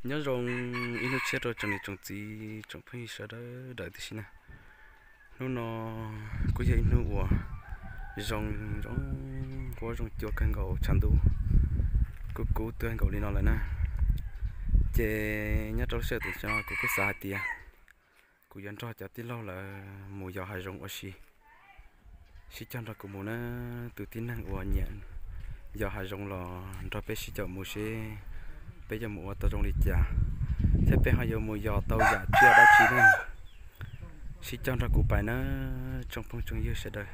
Nyob zoo ib hnub tshiab rau tsoom niam tsoom txiv tsoom phooj ywg sawv daws daws tib si na. Hnub no kuj yog ib hnub uas zoo zoo huab zoo cua kawg nkaus, tshav ntuj kuj kub kawg nkaus li no lawm na. Ces nyob rau lub sij hawm tam sim no kuv kuj xav hais tias kuv yuav nrog cov tij laug lawv mus yos hav zoov ua si. Sib cog nrog kuv mus na, tus tib neeg uas nyiam yos hav zoov los nrog peb sib caum mus seb peb yuav mus ua tau zoo li cas, thiab peb ho yuav mus yos tau yam tsiaj dab tsi na. Sib cog nrog kuv pais na, tsoom phooj tsoom ywg sawv daws.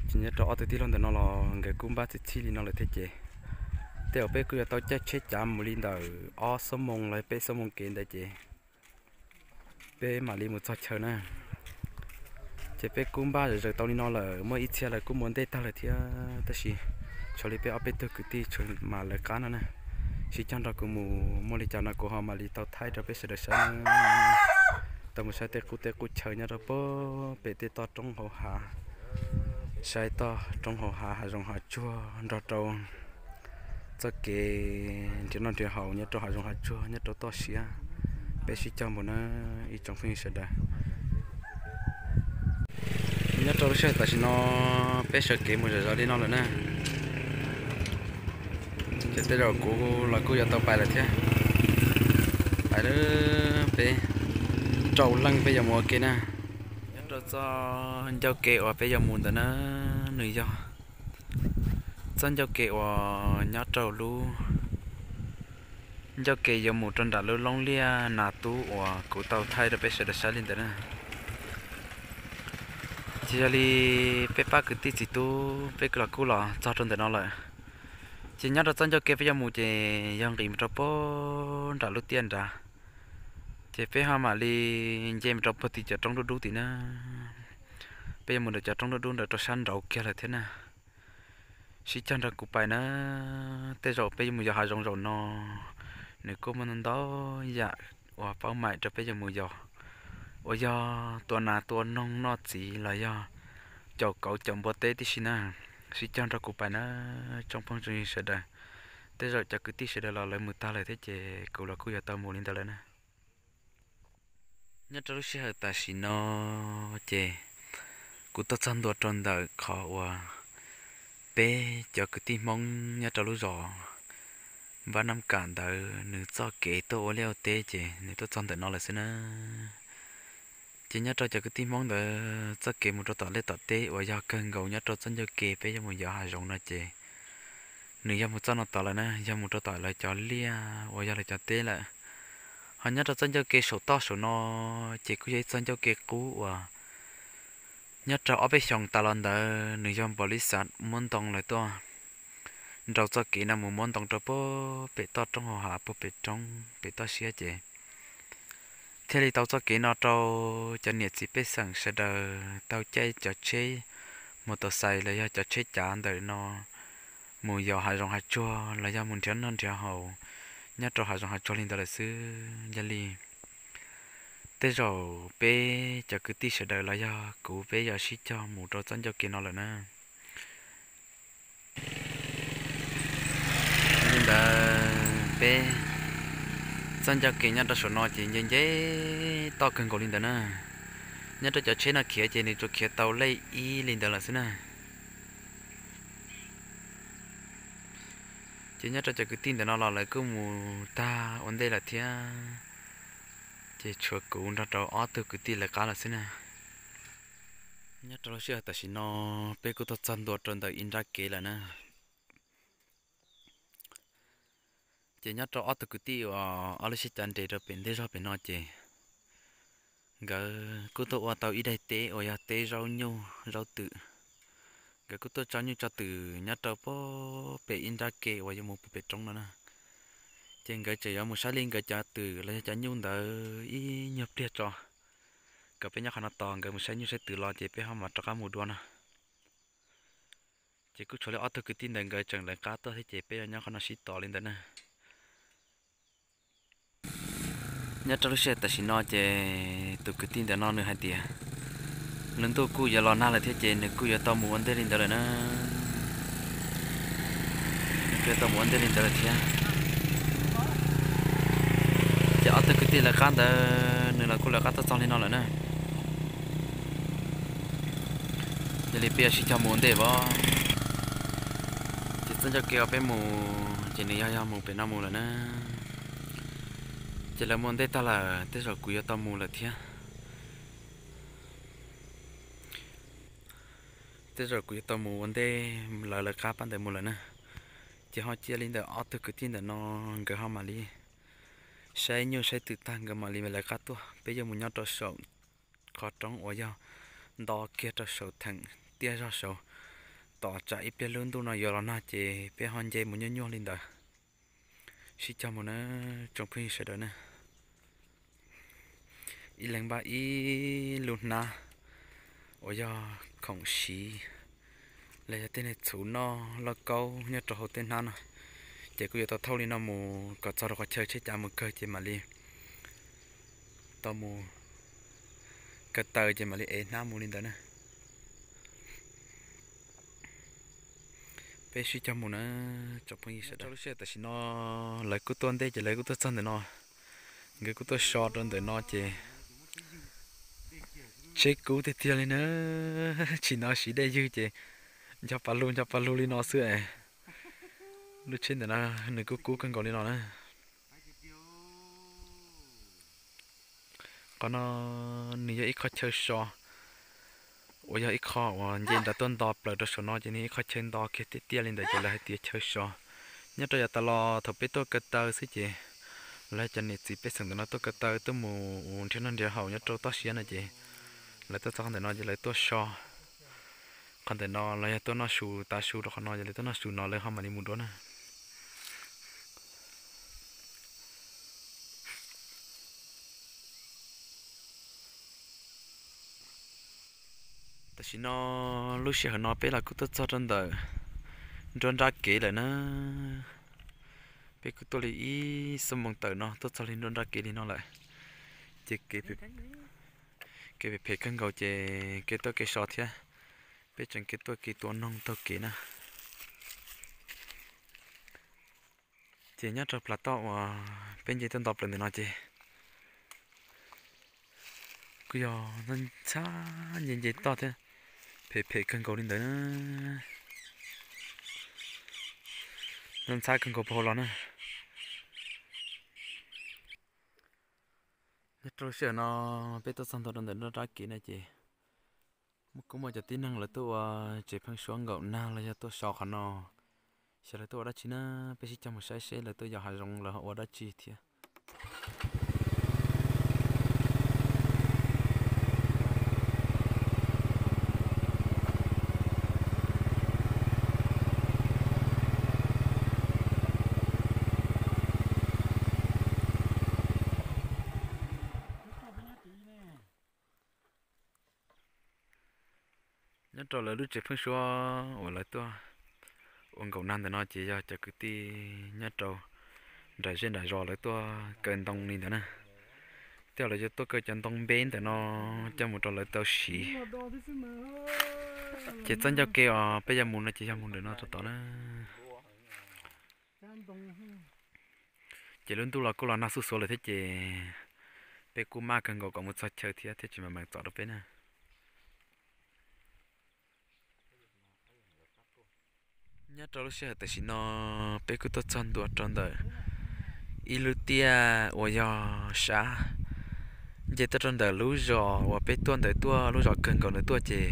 Ces nyob rau ob tug tij laug ntawm no los nkawd kuj npaj txhij txhij li no lawm thiab ces tej zaum peb kuj yuav tau caij tsheb cav mus li ntawm ob xuab moos los peb xuab moos kev ntawd ces peb mam li mus txog chaw na. Ces peb kuj npaj zom zaws tau li no lawm, muaj ib txhia lawv kuj mus ua ntej tag lawm thiab, tab sis tshuav li peb ob peb tug kwv tij tshuav mam lawv qab no na. Sib cog nrog kuv mus, muaj li cas no kuv ho mam li tau thaij rau peb sawv daws saib. Tau mus saib tej qub teb qub chaw nyob rau pem tej toj roob hauv hav, saib toj roob hauv hav, hav zoov hav tsuag nrog rau txoj kev nrhiav noj nrhiav haus nyob rau hav zoov hav tsuag nyob rau toj siab. Peb sib cog mus na ib tsoom phooj ywg sawv daws. Nyob rau lub sij hawm tam sim no peb sawv kev mus zom zaws li no lawm na. Ces tej zaum kuv los kuj yuav tau pais lawm thiab. Pais lawm, peb rau leej peb yuav mus ua ke na. Nyob rau txoj ncauj kev uas peb yuav mus ntawm na, nws yog txoj ncauj kev uas nyob rau lub ncauj kev yuav mus rau nram lub loob liaj Nas Tub uas kuv tau thaij rau peb sawv daws saib li ntawd na. Ces yog li peb pab kwv tij txiv tub peb los kuj los txog rau ntawm no lawm. Ces nyob rau txoj ncauj kev peb yuav mus ces yog nqis mus rau puag nram lub tiaj nrad. Ces peb ho mam li nce mus rau puag tim cov roob dub dub tim na. Peb yuav mus ntawm cov roob dub dub ntawd rau sab nraud kiag lawm thiab na. Sib cog nrog kuv pais na, tej zaum peb yuav mus yos hav zoov zaum no, nws kuj muaj ntau ntau yam uas paub maim rau peb yuav mus yos, uas yog tua nas tua noog noj txiv los yog caum kauv caum npua teb tib si na. Sib cog nrog kuv pais na, tsoom phooj tsoom ywg sawv daws. Tej zaum cov kwv tij sawv daws los lawv mus tag lawm thiab ces kuv los kuj yuav tau mus li ntawd lawm na. Nyob rau lub sij hawm tam sim no ces kuv tuaj txog ntua rau ntawm qhov uas peb cov kwv tij Hmoob nyob rau lub zos Npab Nab Kam ntawd nws txoj kev tuaj ua liaj ua teb ces nws tuaj txog ntawm no lawm xwb na. Ces nyob rau cov kwv tij Hmoob ntawd txoj kev mus rau tom liaj tom teb uas yog kawg nkaus nyob rau txoj ncauj ke peb yuav mus yos hav zoov no ces nws yog mus txoj no tod lawm na, yog mus rau tom lawv cov liaj uas yog lawv cov teb lawm. Ho nyob rau txoj ncauj ke saum toj saum no ces kuj yog ib txoj ncauj ke qub uas nyob rau ob peb xyoos tas los ntawd nws yog npaum li xav muab ntoo lawv tuaj nrau txoj kev no mus muab ntoo rau puag pem toj roob hauv hav puag pem roob pem toj siab ces thiaj li tau txoj kev no rau cov niam txiv pej xeem sawv daws tau caij cov tsheb mus tau xais los yog cov tsheb cav ntawm no mus yos hav zoov hav tsuag los yog mus nrhiav noj nrhiav haus nyob rau hav zoov hav tsuag li ntawd lawm xwb. Yog li tej zaum peb cov kwv tij sawv daws los yog kuv peb yuav sib cog mus rau txoj ncauj ke no lawm na. Li ntawd peb txoj ncauj ke nyob rau saum no ces nce nce toj kawg nkaus li ntawd na. Nyob rau cov tsheb no khiav ces nws tsuas khiav tau lej ib li ntawd lawm xwb na. Ces nyob rau cov kwv tij ntawm no los lawv kuj mus tag ua ntej lawm thiab, ces tshuav kuv nrog rau ob tug kwv tij lawv qab lawm xwb na. Nyob rau lub sij hawm tam sim no peb kuj tuaj txog ntua rau ntawm ib nrab kev lawm na. Ces nyob rau ob tug kwv tij uas ob lub siab cav nres rau pem ntej zog pem no ces nkawd kuj tuaj ua tau ib daim teb uas yog teb zaub nyuj zaub twm. Nkawd kuj tuaj tso nyuj tso twm nyob rau puag pem ib nrab ke uas yuav mus puag pem roob no na. Ces nkawd tseem yuav mus saib li nkawd cov twm los yog cov nyuj ntawd ib nyuag pliag tso, kom peb nyob qhov no tos nkawd mus saib nyuj saib twm los ces peb ho mam rov qab mus dua no. Ces kuj tshuav li ob tug kwv tij ntawd nkawd tseem lawv qab tuaj thiab ces peb yuav nyob qhov no sib tos li ntawd na. Nyob rau lub sij hawm tam sim no ces tus kwv tij ntawm no nws hais tias lub ntuj kuj yuav los nag lawm thiab ces nws kuj yuav tau mus ua ntej li ntawd lawm na. Nws kuj yuav tau mus ua ntej li ntawd lawm thiab. Lawv qab ntawd nws los kuj lawv qab tuaj txog li no lawm na. Yog li peb yuav sib cog mus ua ntej os. Ces txoj ncauj kev uas peb mus ces nws yog yog mus pem no mus lawm na. Ces lawv mus ua ntej tag lawm, tej zaum kuv yuav tau mus lawm thiab. Tej zaum kuv yuav tau mus ua ntej lawv lawv qab pab ntawd mus lawm na. Ces ho cia li ntawm ob tug kwv tij ntawm no, nkawd ho mam li saib nyuj saib twm tag nkawd mam li lawv qab tuaj, peb yuav mus nyob rau saum qhov roob uas yog nto kiag rau saum theem tiaj zog saud. Tos tsam ib pliag lub ntuj no yuav los nag ces peb ho nce mus nyuaj nyuaj li ntawd. Sib cog mus na tsoom phooj ywg sawv daws na. Ib leeg npaj ib lub hnab uas yog khoom siv los yog tej niag txhuv noj lauj kaub nyob rau hauv tej hnab no. Ces kuj yuav tau thauj li no mus kom txog rau qhov chaw tsheb cav mus kawg ces mam li tau mus ko taw ces mam li ev hnab mus li ntawd na. Peb sib cog mus na tsoom phooj ywg sawv daws. Lub sij hawm tam sim no lawv kuj tuaj ntej ces lawv kuj tuaj txog ntawm no, nkawd kuj tuaj so rau ntawm no ces tsheb kub tiag tiag li na. Tsim no siv dej ywg ces ncho pa lug ncho pa lug li no xwb. Lub tsheb ntawm no nws kuj kub kawg nkaus li no na. Qhov no nws yog ib qho chaw so uas yog ib qho uas nce nrad tuaj nto plaws rau saum no ces nws ib qho chaw nto kiag tiaj tiaj li ntawd ces lawv hais tias chaw so. Nyob rau yav tas los thaum peb tuaj ko taw xwb ces lawv cov niam txiv pej xeem ntawm no tuaj ko taw tuaj mus nrhiav noj nrhiav haus nyob rau toj siab no ces lawv tuaj txog qhov ntawm no ces lawv tuaj so qhov ntawm no los yog tuaj noj su tav su rau qhov no ces lawv tuaj noj su no lawv ho mam li mus dua na. Tam sim no lub sij hawm no peb los kuj tuaj txog rau ntawm nruab nrab kev lawm na. Peb kuj tuaj li ib xuab moos tawm no tuaj txog li nruab nrab kev li no lawm. Ces kev phem phem kawg nkaus ces kev tuaj kev so thiab. Peb tseem kev tuaj kev tua noog taug kev na. Ces nyob rau plas toj uas peb nce tuaj nto plaws ntawm no ces kuj yog ntxhab nce nce toj thiab, phem phem kawg nkaus li ntawd na. Ntxhab kawg nkaus puag hauv los na. Nyob rau lub sij hawm no peb tuaj txog ntua rau ntawm nruab nrab kev no ces muaj kuj muaj cov tib neeg lawv tuaj ua tsev pheeb suab nkaum nag los yog tuaj so qhov no. Xyov lawv tuaj ua dab tsi na, peb sib cog mus saib seb lawv tuaj yos hav zoov lawv ho ua dab tsi thiab. Nyob rau lawv lub tsev pheeb suab uas lawv tuaj ua nkaum nag ntawm no ces yog cov kwv tij nyob rau nram zej nram zos lawv tuaj kaw ntoo li ntawd na. Tej zaum lawv yuav tuaj kaw cov ntoo npeb ntawm no coj mus rau lawv tau siv. Ces txoj ncauj kev uas peb yuav mus no ces yog mus ntawm no rau tod na. Ces lub ntuj los kuj los nag xuj xuav lawm thiab ces peb kuj maj kawg nkaus kom mus txog chaw thiab thiaj tsis mam meem txom rau peb na. Nyob rau lub sij hawm tam sim no peb kuj tuaj txog ntua rau ntawm ib lub tiaj uas yog sab nce tuaj rau ntawm lub zos uas peb tuaj ntawd tuaj lub zos kawg nkaus ntawd tuaj ces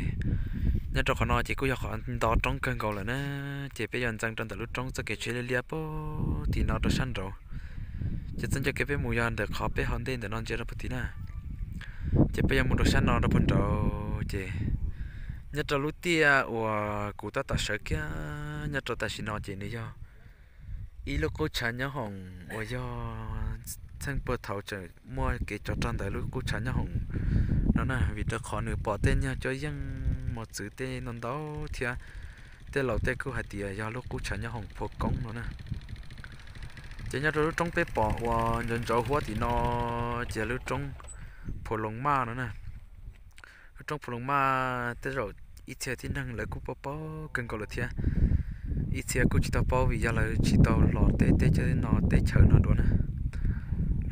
nyob rau qhov no ces kuj yog qhov nto roob kawg nkaus lawm na. Ces peb yuav ntxeev rau ntawm lub roob txoj kev tsheb liab liab puag tim no rau sab nraud. Ces txoj ncauj kev peb mus yog ntawm qhov peb hau ntej ntawm no ntsia rau puag tim na. Ces peb yuav mus rau sab no rau puag nraud ces nyob rau lub tiaj uas kuv tab tom sawv kiag nyob rau tam sim no ces nws yog ib lub qub tshav nyob hoom uas yog txheej puag thaum tseem muaj kev tsov rog ntawd lub qub tshav nyob hoom no na, vim rau qhov nws pom tej nyuag cuab yeej mos txwv tej ntau ntau thiab tej laus tej kuj hais tias yog lub qub tshav nyob hoom Phua Koob no na. Ces nyob rau lub roob peb pom uas ntsauv ntsauv huab tim no ces lub roob Phua Loos Maj no na. Lub roob Phua Loos Maj tej zaum ib txhia tib neeg lawv kuj paub paub kawg nkaus lawm thiab, ib txhia kuj tsis tau paub vim yog lawv tsis tau los teb teb chaws no teb chaws no dua na.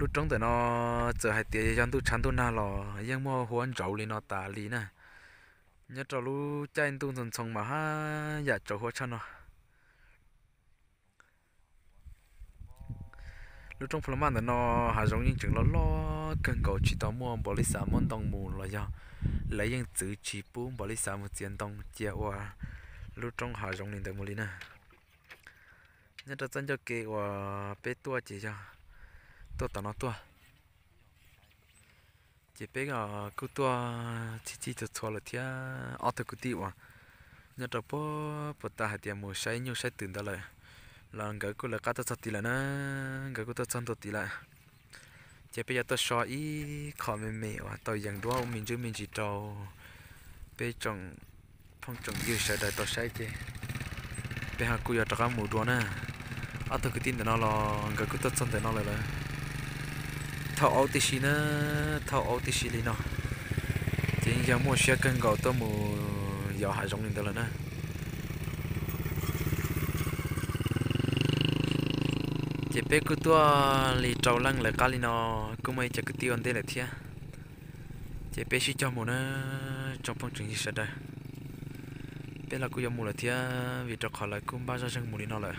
Lub roob ntawm no txawm hais tias yog ntuj tshav ntuj nag los yeej muaj huab ntsauv li no tas li na. Nyob rau lub caij ntuj ntxhoo ntxhoo mas haj yam tsaus huab tshaj no. Lub roob Phu Los Maj ntawm no hav zoov yeej tseem loj loj kawg nkaus, tsis tau muaj npaum li xav muab ntoo mus los yog lawv yeej txwv tsis pub npaum li xav mus txiav ntoo cia ua lub roob hav zoov li ntawd mus li na. Nyob rau txoj ncauj ke uas peb tuaj ces yog tuaj tom no tuaj, ces peb kuj tuaj txhij txhij txhua txhua lawm thiab. Ob tug kwv tij uas nyob rau puag puag ta hais tias mus saib nyuj saib twm ntawd lawm los nkawd kuj lawv qab tuaj txog tid lawm na, nkawd kuj tuaj txog ntua tid lawm. Ces peb yuav tuaj so ib qho me me uas tau yees duab ua me ntsuj me ntsis rau peb tsoom phooj tsoom ywg sawv daws tau saib ces peb ho kuj yuav rov qab mus dua na. Ob tug kwv tij ntawm no los nkawd kuj tuaj txog ntawm no lawm lawm. Thauj aub tib si na, thauj aub tib si li no, ces yeej yog muaj siab kawg nkaus tuaj mus yos hav zoov li ntawd lawm na. Ces peb kuj tuaj li rau leej lawv qab li no, kuj muaj ib co kwv tij ua ntej lawm thiab. Ces peb sib cog mus na, tsoom phooj tsoom ywg sawv daws. Peb los kuj yuav mus lawm thiab vim rau qhov lawv kuj npaj zoj zeeg mus li no lawm.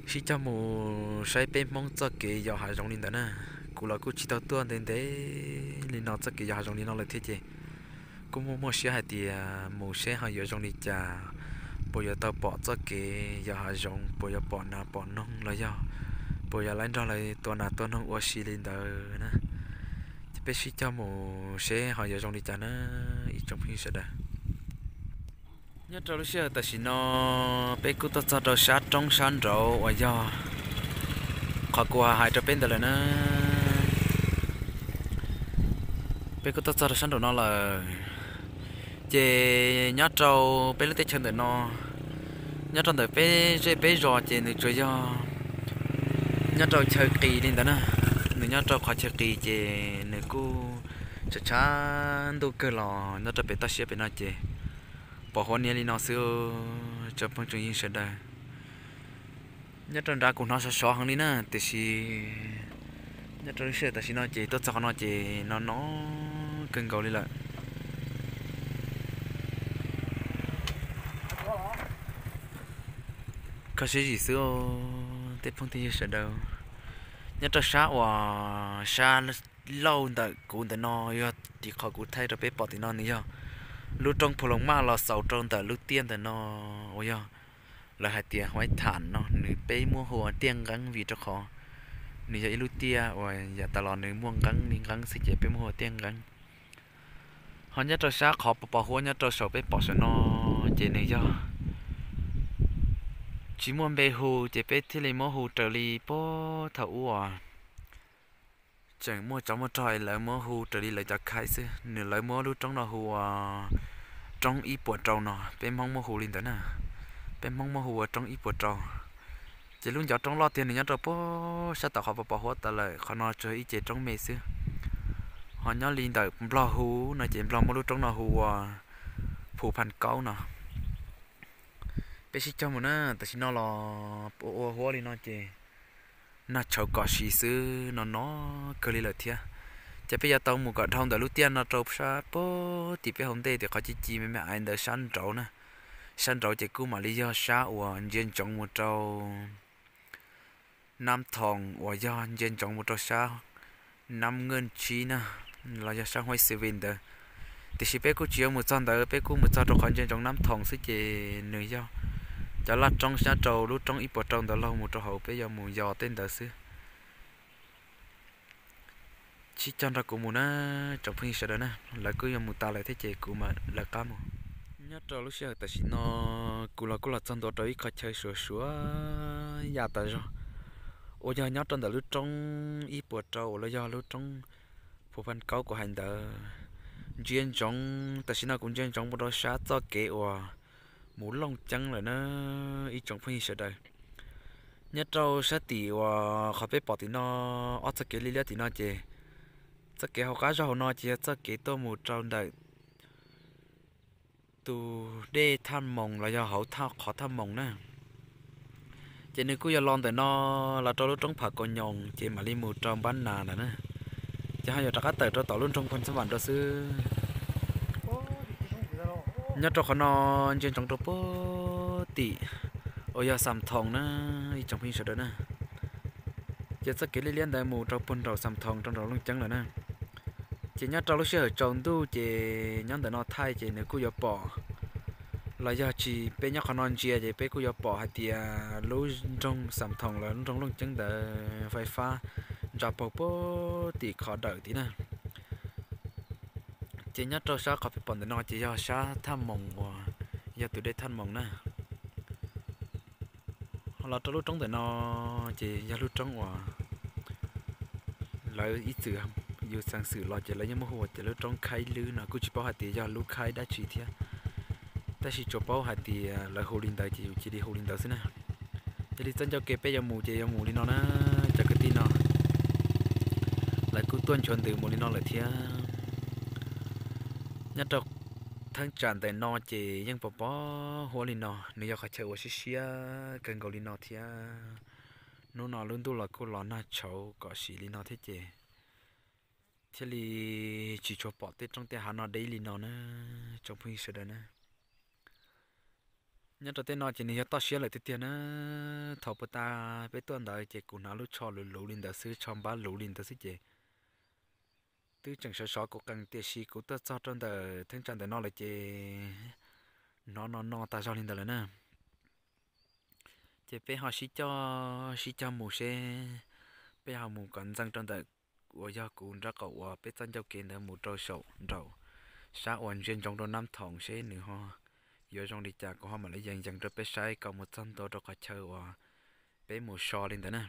Sib cog mus saib peb Hmoob txoj kev yos hav zoov li ntawd na. Kuv los kuj tsis tau tuaj ntev ntev li no txoj kev yos hav zoov li no lawm thiab ces kuj muaj muaj siab hais tias mus seb ho yuav zoo li cas, puas yuav tau pom txoj kev yos hav zoov, puas yuav pom nas pom noog los yog puas yuav lawv nrog lawv tua nas tua noog ua si li ntawd na. Ces peb sib cog mus seb ho yuav zoo li cas na, ib tsoom phooj ywg sawv daws. Nyob rau lub sij hawm tam sim no peb kuj tuaj txog rau sab roob sab nraud uas yog qhov kuv hais rau peb ntawd lawm na. Peb kuj tuaj txog rau sab nraum no lawm. Ces nyob rau peb lub teb chaws ntawm no, nyob rau ntawm peb zej peb zos ces nws tsuas yog nyob rau chaw qis li ntawd na. Nws nyob rau qhov chaw qis ces nws kuj tshav tshav ntuj kawg los nyob rau pem toj siab pem no ces pom huab niab li no xwb, tsoom phooj tsoom ywg sawv daws. Nyob rau nrad kuv hnov sov sov heev li na, tiam sis nyob rau lub sij hawm tam sim no ces tuaj txog qhov no ces no no kawg nkaus li lawm. Kho siab zim xwb tej phooj tej ywg sawv daws. Nyob rau sab uas sab lauj ntawm kuv ntawm no yog tim qhov kuv thaij rau peb pom tim no nws yog lub roob Phu Loos Maj los xaus rau ntawm lub tiaj ntawm no uas yog lawv hais tias Huaib Tham no, nws peb muab hu ua Tiaj Nqeeb vim rau qhov nws yog ib lub tiaj uas yav tas los nws muaj nqeeb li nqeeb xwb ces peb muab hu ua Tiaj Nqeeb. Ho nyob rau sab qhov pos pos huab nyob rau saum peb pom saum no ces nws yog tsis muaj npe hu ces peb thiaj li muab hu raws li puag thaum ub uas tseem muaj tsov muaj rog es lawv muab hu raws li lawv cov khaib xwb. Nws lawv muab lub roob no hu ua Roob Ib Puas Rau no, peb Hmoob muab hu li ntawd na. Peb Hmoob muab hu ua Roob Ib Puas Rau. Ces lub ncov roob loj tiag nws nyob rau puag sab tom qhov pos pos huab tas lawm, qhov no tsuas ib ce roob me xwb. Ho nyob li ntawm Nplog hu no ces Nplog muab lub roob no hu ua Phu Phaj Kaub no. Peb sib cog mus na, tam sim no los ua ua huab li no ces nag tshauv kom siv xwb no no kawg li lawm thiab. Ces peb yuav tau mus kom dhau ntawm lub tiaj no rau sab puag tim peb hauv ntej tim qhov ci ci me me aiv ntawd sab nraud na. Sab nraud ces kuj mam li yog sab uas ntsia ntsoov mus rau Nab Thoom uas yog ntsia ntsoov mus rau sab Nab Nkeej Tsib na, los yog sab Huaib Xwm Vij ntawd. Tiam sis peb kuj tsis yuav mus txog ntawd, peb kuj mus txog rau qhov ntsia ntsoov Nab Thoom xwb ces nws yog cov laj roob nyob rau lub Roob Ib Puas Rau ntawd laug mus rau hauv, peb yuav mus yos tej ntawd xwb. Sib cog nrog kuv mus na, tsoom phooj ywg sawv daws na, lawv kuj yuav mus tas lawm thiab ces kuv mam lawv qab mus. Nyob rau lub sij hawm tam sim no kuv los kuj los txog ntua rau ib qho chaw suav suav yam tas zog uas yog nyob rau ntawm lub Roob Ib Puas Rau uas los yog lub Roob Phu Phaj Kaub kuv hais ntawd. Ntsia ntsoov, tam sim no kuv ntsia ntsoov mus rau sab txoj kev uas mus Looj Ceeb lawm na, ib tsoom phooj ywg sawv daws. Nyob rau sab tim uas qhov peb pom tim no, ob txoj kev liab liab tim no ces txoj kev hauv qab zog hauv no ces yog txoj kev tuaj mus rau ntawm tus dej Thaj Moos los yog hauv qhov Thaj Moos na. Ces nws kuj yuav los ntawm no, los rau lub roob Pham Kaus Nyoos ces mam li mus rau Npab Nas ntawd na. Ces ho yuav rov qab tawm rau tom lub nroog Phoos Xab Vam rau xwb. Nyob rau qhov no ntsia ntsoov rau puag tim uas yog Xam Thoos na, ib tsoom phooj ywg sawv daws na. Ces txoj kev liab liab ntawd mus rau puag nraum Xam Thoos rau nraum Looj Ceeb lawm na. Ces nyob rau lub sij hawm tsaus ntuj ces nyob ntawm no thaij ces nws kuj yuav pom, los yog tsis peb nyob qhov no ntsia ces peb kuj yuav pom hais tias lub nroog Xam Thoos los lub nroog Looj Ceeb ntawd fais fab ntsa paug puag tim qhov dawm tid na. Ces nyob rau sab qhov peb pom ntawm no ces yog sab Thaj Moos uas yog tus dej Thaj Moos na. Ho los rau lub roob ntawm no ces yog lub roob uas lawv ib txwm yus xeev xwm los ces lawv yeej muab hu ua tias lub roob Khaib Lwb no, kuj tsis paub hais tias yog lub khaib dab tsi thiab, tab sis tsuas paub hais tias lawv hu li ntawd ces yus cia li hu li ntawd xwb na. Yog li txoj ncauj ke peb yuav mus ces yuav mus li no na, cov kwv tij no lawv kuj tuaj nchuav ntws mus li no lawm thiab. Nyob rau theeb tsam ntawm no ces yeej pos pos huab li no, nws yog qhov chaw uas siab siab kawg nkaus li no thiab. Hnub no lub ntuj los kuj los nag tshauv kom sim li no thiab ces thiaj li tsis tshua pom tej roob tej hav no deb li no na, tsoom phooj ywg sawv daws na. Nyob rau tej no ces nws yog toj siab lawm tiag tiag na. Thaum puag ta peb tuaj ntawd ces kuv hnav lub tsho luv luv li ntawd xwb, tsho npab luv li ntawd xwb ces twb tseem sov sov kuv qees, tiam sis kuv tuaj txog rau ntawm theeb tsam ntawm no lawm ces hnov no no tag zog li ntawd lawm na. Ces peb ho sib coj sib cog mus seb, peb ho mus kom ntxees rau ntawm uas yog kuv nraub qaum uas peb txoj ncauj kev ntawd mus rau saum nraum sab uas ntsia ntsoov rau Nab Thoos seb nws ho yuav zoo li cas, kuv ho mam li yees yees rau peb saib kom mus txog ntua rau qhov chaw uas peb mus so li ntawd na.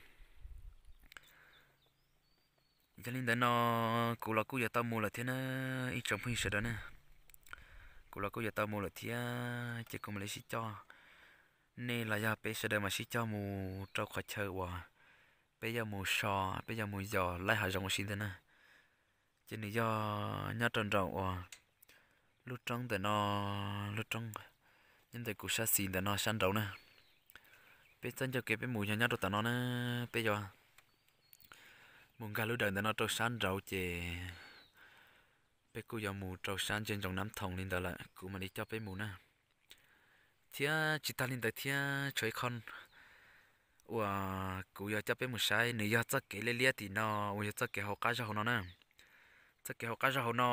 Yog li ntawd no kuv los kuj yuav tau mus lawm thiab na, ib tsoom phooj ywg sawv daws na. Kuv los kuj yuav tau mus lawm thiab ces kuv mam li sib coj, nej los yog peb sawv daws mam sib coj mus rau qhov chaw uas peb yuav mus so, peb yuav mus yos laij hav zoov ua si ntawd na. Ces nws yog nyob rau nraum uas lub roob ntawm no, lub roob nyob ntawm kuv sab xis ntawm no sab nraud na. Peb txoj ncauj kev peb mus yog nyob rau tom no na, peb yuav mus nkag lub dawm ntawm no rau sab nraud ces peb kuj yuav mus rau sab ntsia ntsoov Nab Thoos li ntawd lawm, kuv mam li coj peb mus na. Thiab tsis tag li ntawd thiab tshuav ib qho uas kuv yuav coj peb mus saib, nws yog txoj kev liab liab tim no uas yog txoj kev hauv qab zog hauv no na. Txoj kev hauv qab zog hauv no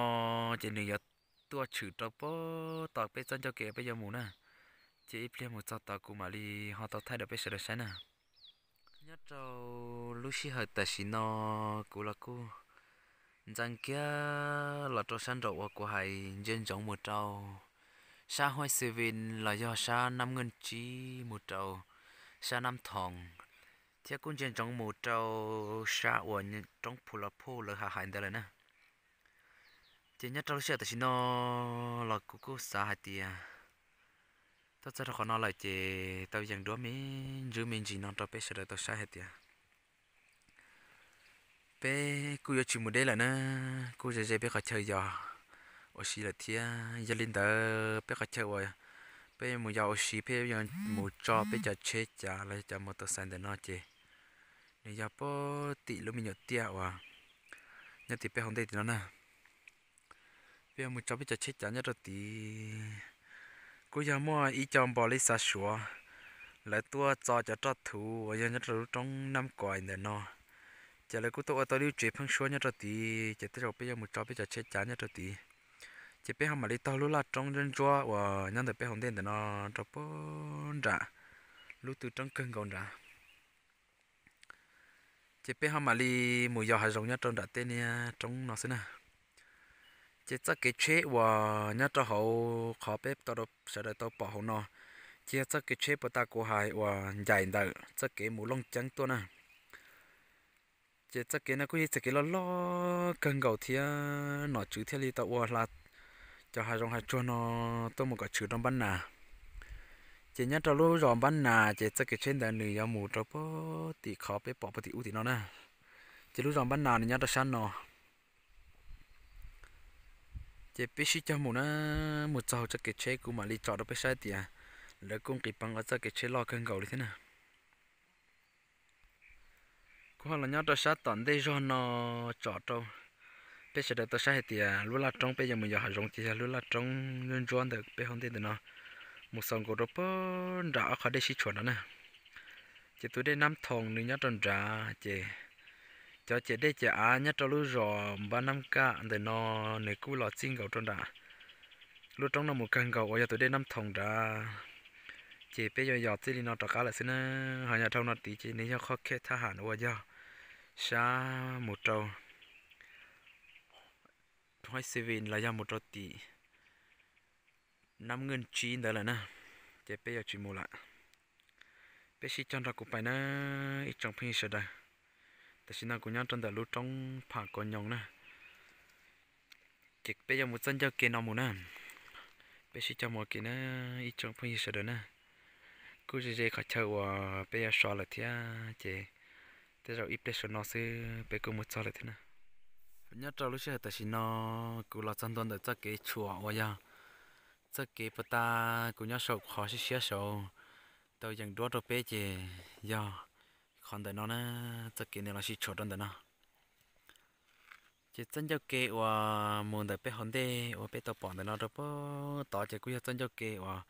ces nws yuav tuaj tshwm rau puag tom peb txoj ncauj kev peb yuav mus na. Ces ib pliag mus txog tod kuv mam li ho tau thaij rau peb sawv daws saib na. Nyob rau lub sij hawm tam sim no kuv los kuj ntxeev kiag los rau sab nraum uas kuv hais ntsia ntsoov mus rau sab Huaij Xwm Vin los yog sab Nab Nkeej Tsib mus rau sab Nab Thoos, thiab kuj ntsia ntsoov mus rau sab uas roob Phu Los Phuj lawv hais hais ntawd lawm na. Ces nyob rau lub sij hawm tam sim no los kuv kuj xav hais tias tuaj txog rau qhov no lawm ces tau yees duab me ntsis me ntsis no rau peb sawv daws tau saib hais tias peb kuj yuav tsis mus deb lawm na, kuj ze ze peb qhov chaw yos ua si lawm thiab. Yog li ntawd peb qhov chaw uas peb yuav mus yos ua si, peb yuav mus tso peb cov tsheb cav los yog cov mos tos xais ntawm no ces nws yog puag tim lub me nyuam tiaj uas nyob tim peb hauv ntej tim no na. Peb yuav mus tso peb cov tsheb cav nyob rau tid. Kuj yog muaj ib co npog li xa suav, lawv tuaj txo cov roj thuv uas yog nyob rau lub roob Nab Kuais ntawm no, ces lawv kuj tuaj ua tau lub tsev pheeb suab nyob rau tid, ces tej zaum peb yuav mus tso peb cov tsheb cav nyob rau tid. Ces peb ho mam li taug lub laj roob ntsuab ntsuab uas nyob ntawm peb hauv ntej ntawm no rau puag nram lub tw roob kawg nkaus nrad. Ces peb ho mam li mus yos hav zoov nyob rau nram tej niag roob no xwb na. Ces txoj kev tsheb uas nyob rau hauv qhov peb tau sawv daws tau pom hauv no, ces yog txoj kev tsheb puag ta kuv hais uas ncaim ntawm txoj kev mus Looj Ceeb tuaj na. Ces txoj kev no kuj yog txoj kev loj loj kawg nkaus thiab nom tswv thiaj li tau ua hla cov hav zoov hav tsuag no tuaj mus kom tshwm rau Npab Nas. Ces nyob rau lub zos Npab Nas ces txoj kev tsheb ntawd nws yuav mus rau puag tim qhov peb pom puag tim ub tim no na. Ces lub zos Npab Nas nws nyob rau sab no. Ces peb sib cog mus na, mus txog hauv txoj kev tsheb kuv mam li tso rau peb saib tias lawv kuj nqis peev ua txoj kev tsheb loj kawg nkaus li thiab na. Kuv ho los nyob rau sab tom ntej zog no tsom rau peb sawv daws tau saib hais tias lub laj roob peb yuav mus yos hav zoov ces yog lub laj roob ntsuab ntsuab ntawm peb hauv ntej ntawm no mus xaus nkaus rau pag nram ob qhov dej sib tshuam nrad na. Ces tus dej Nab Thoos nws nyob rau nrad ces cov ciam dej ciam av nyob rau lub zos Npab Nab Kaj ntawm no nws kuj los txij nkaus rau nram lub roob no mus kawg nkaus uas yog tus dej Nab Thoos nrad. Ces peb yuav yos txij li no rov qab lawm xwb na. Ho yog dhau no tid ces nws yog qhov khej thab ham uas yog sab mus rau Huaib Xi Vin los yog mus rau tim Nab Nkwj Tsib ntawd lawm na. Ces peb yuav tsis mus lawm. Peb sib cog nrog kuv pais na ib tsoom phooj ywg sawv daws. Tam sim no kuv nyob rau ntawm lub roob Pham Kos Nyoos na. Ces peb yuav mus txoj ncauj ke no mus na. Peb sib cog mus ua ke na ib tsoom phooj ywg sawv daws na. Kuj ze ze qhov chaw uas peb yuav so lawm thiab ces tej zaum ib pliag saum no xwb peb kuj mus txog lawm thiab na. Nyob rau lub sij hawm tam sim no kuv los txog ntua ntawm txoj kev tshuam uas yog txoj kev puag ta kuv nyob saum qhov siab siab saud tau yeem duab rau peb ces yog qhov ntawm no na, txoj kev nws los sib tshuam rau ntawm no. Ces txoj ncauj ke uas mus ntawm peb hauv ntej uas peb tau pom ntawm no rau puag tod ces kuj yog txoj ncauj ke uas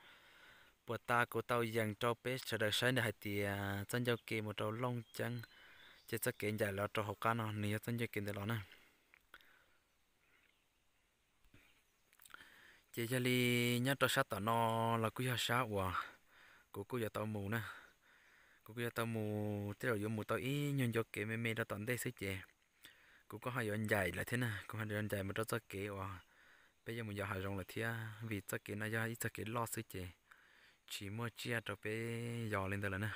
puag ta kuv tau yees rau peb sawv daws saib ntawd hais tias txoj ncauj ke mus rau Looj Ceeb, ces txoj kev ncaim los rau hauv qab no nws yog txoj ncauj ke ntawd los na. Ces yog li nyob rau sab tom no los kuj yog sab uas kuv kuj yuav tau mus na. Kuv kuj yuav tau mus, tej zaum yuav mus tau ib nyuag ncua kev me me rau tom ntej xwb ces kuv kuj ho yuav ncaim lawm thiab na, kuv ho yuav ncaim mus rau txoj kev uas peb yuav mus yos hav zoov lawm thiab, vim txoj kev no yog ib txoj kev loj xwb ces tsis muaj tsiaj rau peb yos li ntawd lawm na.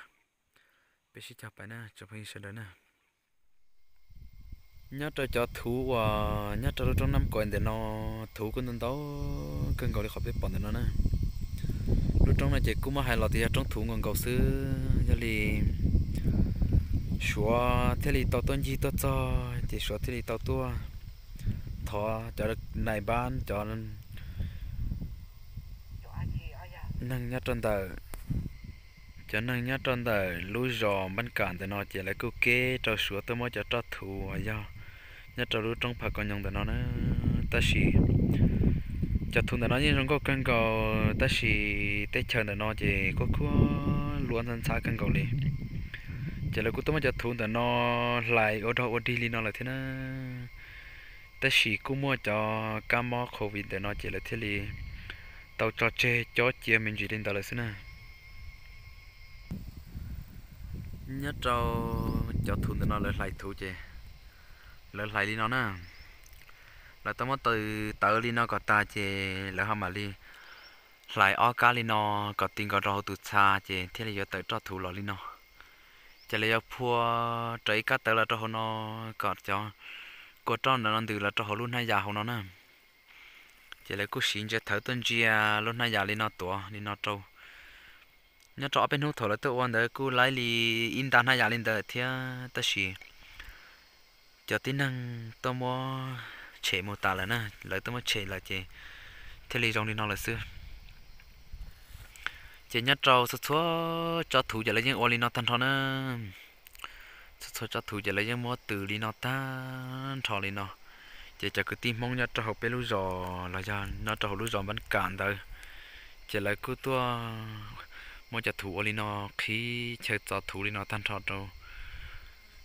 Peb sib cog pais na tsoom phooj ywg sawv daws na. Nyob rau cov thuv uas nyob rau lub roob Nab Kos ntawm no, thuv kuj ntau ntau kawg nkaus li qhov peb pom ntawm no na. Lub roob no ces kuj muab hais los tias yog roob thuv nkaus nkaus xwb, yog li Suav thiaj li tau tuaj ncig tuaj txog ces Suav thiaj li tau tuaj thov cov nais npab, cov neeg nyob rau ntawm, cov neeg nyob rau ntawm lub zos Npab Kam ntawm no ces lawv kuj keb rau Suav tuaj muab cov roj thuv uas yog nyob rau lub roob Pham Kos Nyoos ntawm no na. Tab sis cov thuv ntawm no yeej zoo nkauj kawg nkaus tab sis teb chaws ntawm no ces kuj khuab luab ntxhab ntxhab kawg nkaus li. Ces lawv kuj tuaj muab cov thuv ntawm no hlais ua dog ua dig li no lawm thiab na. Tab sis kuj muaj cov kab mob covid ntawm no ces lawv thiaj li tau tso tseg cob cia me ntsis li ntawd lawm xwb na. Nyob rau cov thuv ntawm no lawv hlais thuv ces lawv hlais li no na. Lawv tau muab tawv tawv li no kom tas ces lawv ho mam li hlais ob kab li no kom ti nkaus rau hauv tus txha ces thiaj li yuav tawm roj thuv los li no. Ces lawv yuav phua raws ib kab tawv los rau hauv no kom cov kua roj ntawm no ntws los rau hauv lub hnab yas hauv no na. Ces lawv kuj siv ntsia thawv tuaj ntsia lub hnab yas li no tuav li no rau. Nyob rau ob peb hnub thaum lawv tuaj ua ntawd kuj laib li ib nta hnab yas li ntawd thiab tab sis cov tib neeg tuaj muab tshem mus tas lawm na, lawv tuaj muab tshem lawm ces thiaj li zoo li no lawm xwb. Ces nyob rau txhua txhua tsob thuv ces lawv yeej ua li no tag nrho na. Txhua txhua tsob thuv ces lawv yeej muab tws li no tag nrho li no. Ces cov kwv tij Hmoob nyob rau hauv peb lub zos los yog nyob rau hauv lub zos Npab Kam ntawd, ces lawv kuj tuaj muab cov thuv ua li no qhib chaw txo thuv li no tag nrho rau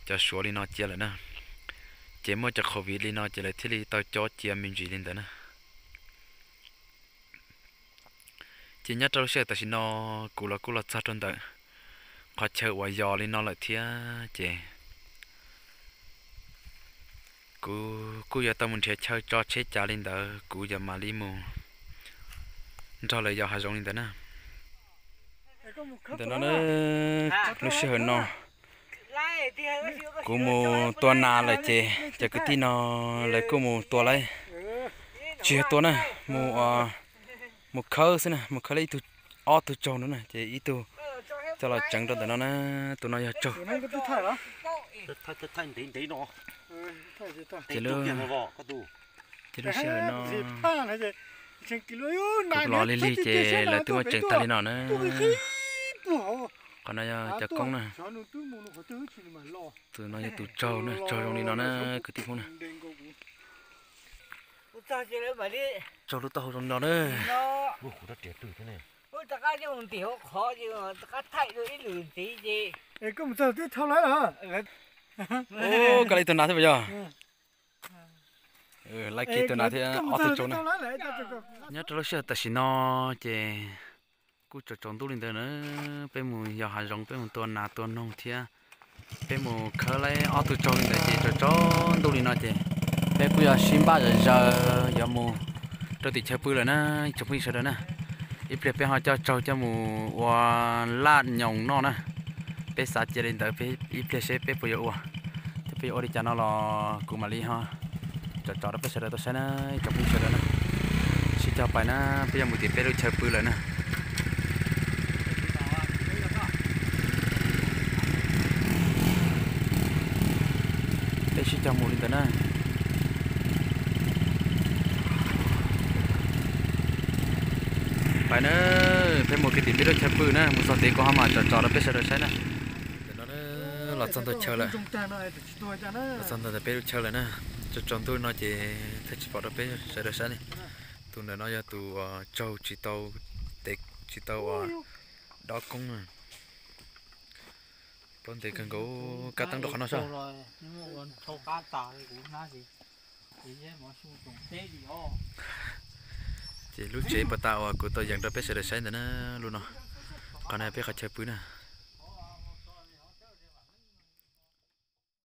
cov Suav li no cia lawm na. Ces muaj cov covid li no ces lawv thiaj li tau cob cia me ntsis li ntawd na. Ces nyob rau lub sij hawm tam sim no kuv los kuj los txog rau ntawm qhov chaw uas yos li no lawm thiab ces kuv kuj yuav tau mus nrhiav chaw tso tsheb cas li ntawd kuv yuav mam li mus nrog lawv yos hav zoov li ntawd na. Ntawm no na, lub sij hawm no kuv mus tua nas lawm ces cov kwv tij no lawv kuj mus tua lawm. Tsis yog tua na, mus, mus khawb xwb na, mus khawb li ib tug, ob tug tsaug no na ces ib tug coj los tseev rau ntawm no na. Tus no yog tsaug. Ces lub, ces lub sij hawm no kuv los lig lig ces lawv twb muab tseev tag li no na. Qhov no yog cov koob na. Tus no yog tus tsaug na, tsaug zoo li no na kwv tij Hmoob na. Tsaug lub taub hau zoo li no na. Koj li tus nas thiab yog? Laib kiag tus nas thiab ob tug tsaug na. Nyob rau lub sij hawm tam sim no ces kuj tsaus tsaus ntuj li ntawd na, peb mus yos hav zoov, peb mus tua nas tua noog thiab peb mus khawb laib ob tug tsaug li ntawd ces tsaus tsaus ntuj li no ces peb kuj yog sib npaj zom zaws yuav mus rau tim chaw pw lawm na, ib tsoom phooj ywg sawv daws na. Ib pliag peb ho coj tsaug coj mus ua laj nyoos noj na. Peb xav cia li ntawd, ib pliag seb peb puas yuav ua. Thiab peb yuav ua li cas no los kuv mam li ho tso tso rau peb sawv daws tau saib na, ib tsoom phooj ywg sawv daws na. Sib cog pais na, peb yuav mus tim peb lub chaw pw lawm na. Peb sib cog mus li ntawd na. Pais na, peb mus kiag tim peb lub chaw pw na, mus txog tid kuv ho mam tso tso rau peb sawv daws saib na. Ntawm no los txog ntawm chaw lawm. Los txog ntawm peb lub chaw lawm na. Tsaus tsaus ntuj no ces thiaj tsis pom rau peb sawv daws saib ne. Tus ntawm no yog tus tsaug tsis tau, tes tsis tau ua dob koob na. Plaub ntev kawg nkaus, kab teeb rau qhov no saib. Ces lub tsev pas tas uas kuv tau yees rau peb sawv daws saib ntawd na, lub no. Qhov no peb qhov chaw pw na.